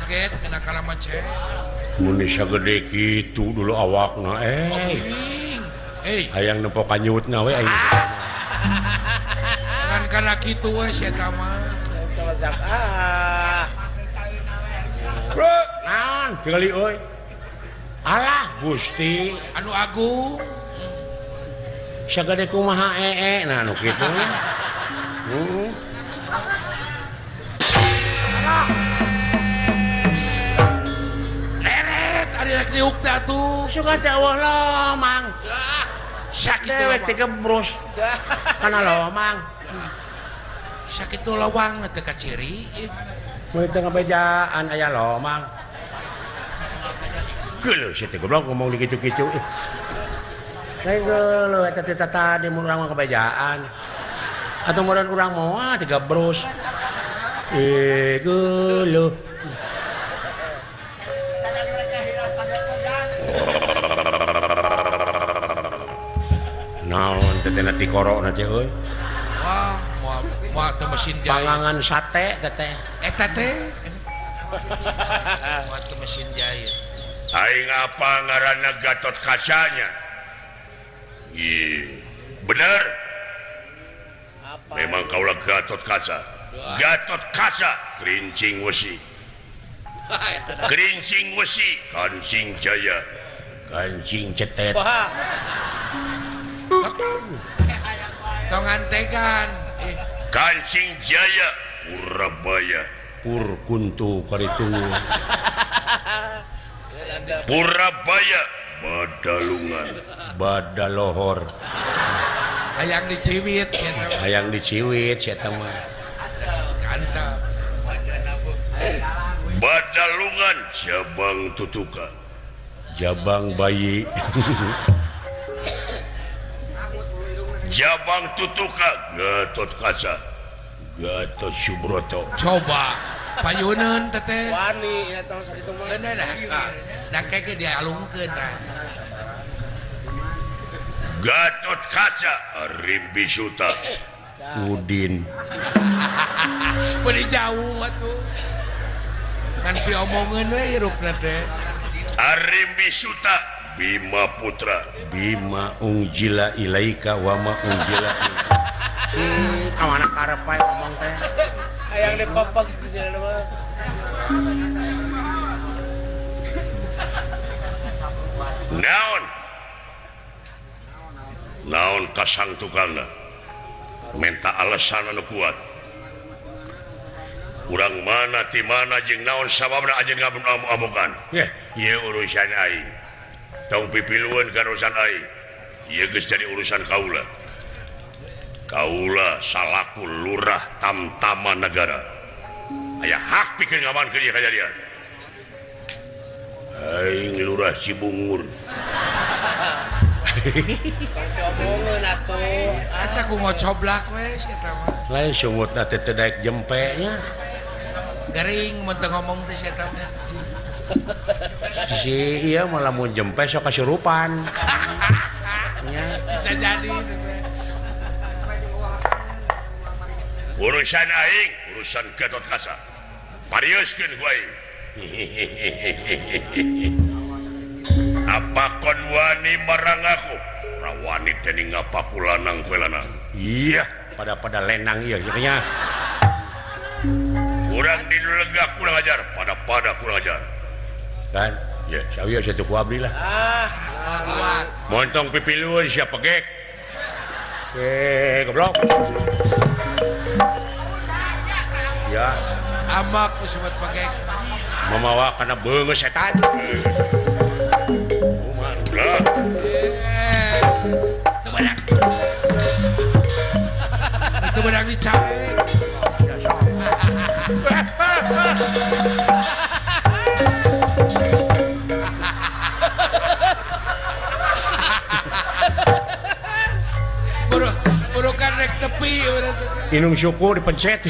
Kaget kena kalama cek. Mun sagede kitu dulu awakna Eh, hayang nempo kanyutna we aing. Ngan kana kitu we sia eta mah. Ah. Bro, naon tingali euy. Alah Gusti anu agung. Sagede kumaha ee nah nu kitu. Heeh. Leret ari rek diuk teh atuh. Suka teh eueuh lomang. Sakitu dewek teh gebrus. Kana lomang. Sakitu lawang teh kaciri. Mun teu ngabejaan aya lomang. Geuleuh sia teh goblok ngomong di kitu-kitu. Lain geuleuh eta teh tadi mun urang mah kabejaan. Atau meureun urang moal teh gebrus. Geuleuh. Naon teh teh tikorona teh euy. Wah, moal moal teh mesin jahit. Pangangan sate teh teh. Eta teh. Moal teh mesin jahit. Aing apa ngaranna Gatot Kacanya? Ih, bener. Apa? Memang kaulah Gatot Kaca. Gatot Kaca, kerincing wesi. Kerincing wesi, kancing jaya, kancing cetet. Wah. Tong antegan. Kancing jaya, Purabaya, pur kuntu karitu. Purabaya, Badalungan, Badalohor. Hayang diciwit hayang diciwit sia eta mah. Kantap. Badalungan Jabang Tutuka. Jabang bayi. Jabang Tutuka Gatot Kaca. Gatot Subroto. Coba payuneun teteh. Wani eta mah sakitu mah. Bener dah. Da keke dialungkeun tah. Gatot Kaca Rimbi Suta Udin. Beuh jauh atuh. Ngan piomongeun we hirupna teh. Arimbi Suta Bima Putra Bima Ungjila Ilaika wa ma ungjila. Kawana karep wae ngomong teh. Hayang dipepeg sia mah. Naon? Naon kasang tukangna? Minta alasan anu kuat. Urang mana ti mana jeung naon sababna anjeun ngamuk-amukan? Yeh, ieu urusan aing. Tong pipilueun ka urusan aing. Ieu geus jadi urusan kaula. Kaula salaku lurah tamtama negara. Aya hak pikeun ngamankeun ieu kajadian. Aing lurah Cibungur. Omongeun atuh. Eta ku ngocoblak we sia eta mah. Lain sungutna teh teu daek jempe nya. Garing mun teu ngomong teh sia eta mah. Si ieu mah lamun jempe sok kasurupan. Nya bisa jadi teh. Urusan aing, urusan Gatot Kaca. Parioskeun ku aing. Apa kon wani marang aku? Rawani dening ngapaku lanang kowe lanang. Iya, pada-pada lenang ieu nya. Urang dilegah kurang ajar, pada-pada kurang ajar. Kan? Ya, sawieu satu ku abdi lah. Ah, montong pipilueun sia pegek. Goblok. Ya, amak ku sobat pegek. Mamawa kana beungeut setan. Kumaha? Teu beunang. Teu beunang dicabek. Burukan rek tepi. Inung syukur dipencet.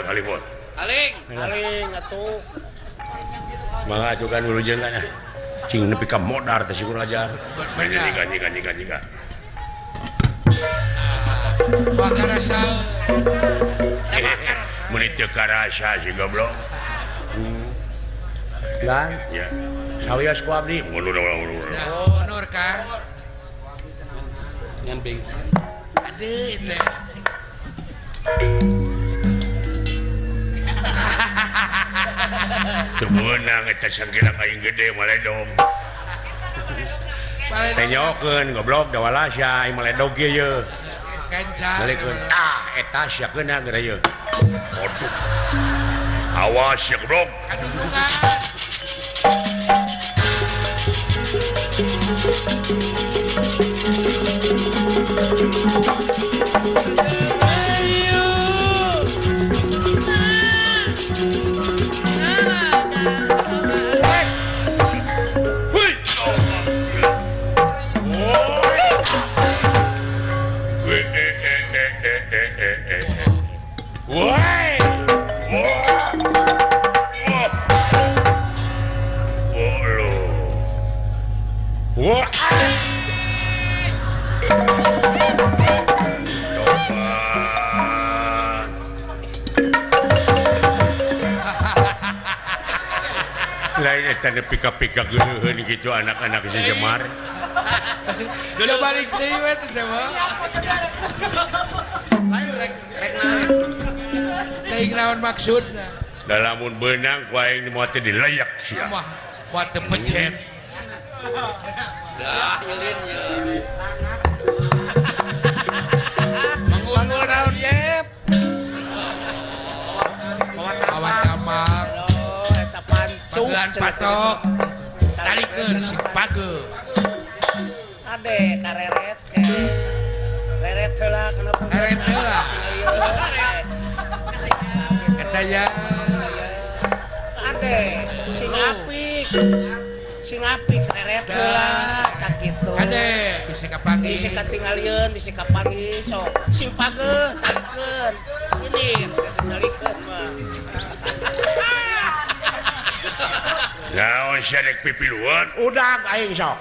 Halimot. Aling, aling atuh. Mangga acukan wilujeng kan. Cing nepi ka modar teh syukur ajar. Nyika. Bakar asal. Mun teu karasa si goblok. Lan ya. Sawios ku abdi. Mundur mundur. Mundur Kang. Nyamping. Aduh itu. Teu meunang eta sanggelang aing gede maledog. Tenyokeun goblok dawala sia aing maledog ieu ye. Kenca. Balikeun tah eta sia keuna geura ieu. Waduh. Awas ya goblok. Kadundungan. Lain eta pika-pika geuleuheun gitu anak-anak si Semar. Geuleuh balik deui we teh mah. Lain rek rek naon. Teuing naon maksudna. Da lamun beunang ku aing moal teh dileyak sia. Mah moal teu pecet. Dah nyelin ye. Manggul naon yep. Bawa tambang. Pagean patok. Tarikeun si page. Ade kareret ke. Reret heula kenapa? Reret heula. Katanya ade sing apik. Sing apik reret heula ka kitu. Kade bisi kapanggih. Bisi katingalieun, bisi kapanggih sok. Sing page tarikeun. Ini tarikeun mah. Naon sia rek pipiluan? Udah aing sok.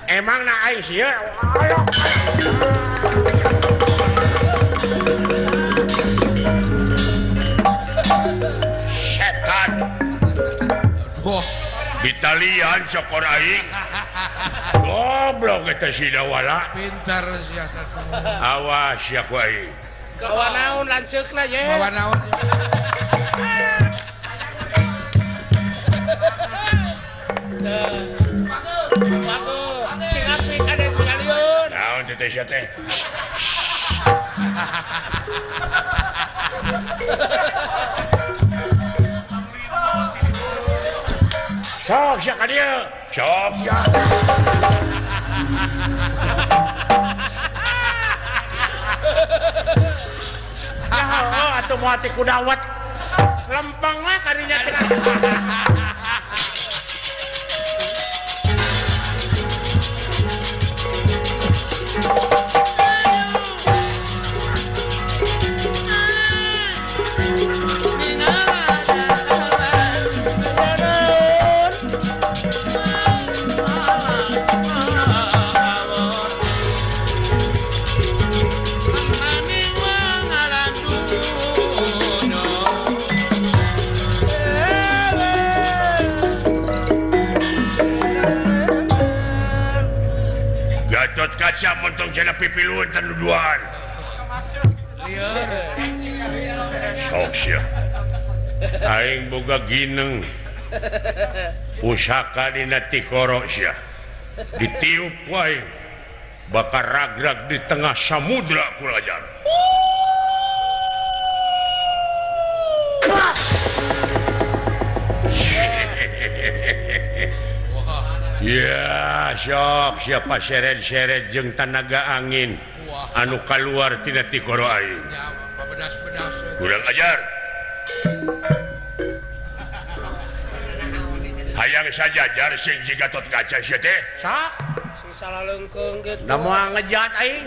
Emang na aing sia. Setan. Wah, ditalian sokor aing. Goblok eta si Dawala. Pintar sia satu. Awas sia ku aing. Bawa naon lanceukna ye. Bawa naon. Sing apik ade tingalieun. Naon teh sia teh? Sok sia ka dieu. Sok sia. Ya heuh atuh moal teh kudawet. Lempeng we kadinya teh. Gatot Kaca montong cenah pipiluan tanuduan. Lieur. Sok sia. Aing boga gineng. Pusaka dina tikoro sia. Ditiup ku aing. Bakal ragrag di tengah samudra ku lajar. Ya sok siapa seret-seret jeung tanaga angin. Wah. Anu kaluar tina tikoro aing. Kurang ajar. Hayang sajajar sing si Gatot Kaca sia teh. Sok sing salah leungkeung kitu. Da moal ngejat aing.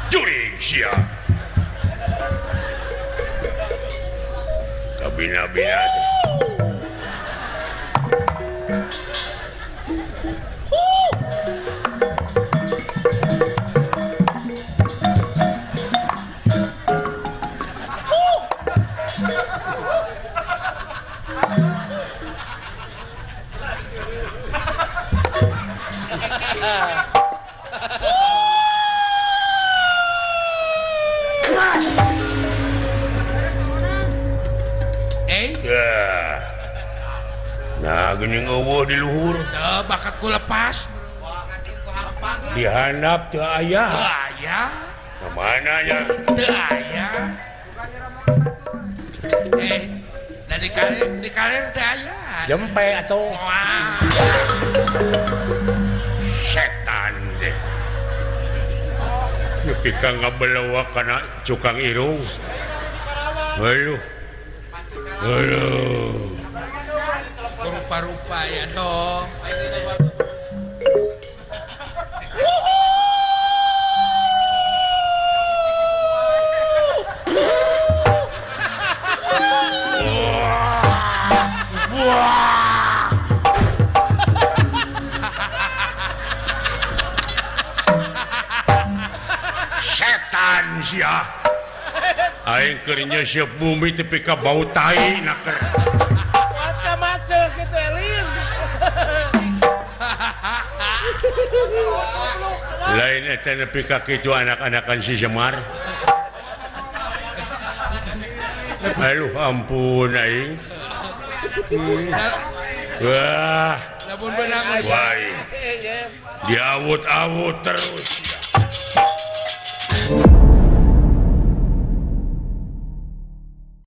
Juring sia. Kabina-bina teh. Nah geuning eueuh di luhur. Teu bakat ku lepas. Dihandap teu aya. Teu aya. Ka mana nya? Teu aya. Da di kaler teu aya. Jempe atuh. Wah. Setan deh. Nepi ka ngabelewak kana cukang irung. Aduh. Aduh. Rupa-rupa ya dong. Setan sia. Aing keur nyeuseup bumi tepi ka bau tai naker. Macet gitu Elin. Lain eta nepi ka kitu anak-anakan si Semar. Aduh ampun aing. Wah. Lamun beunang wae. Diawut-awut terus.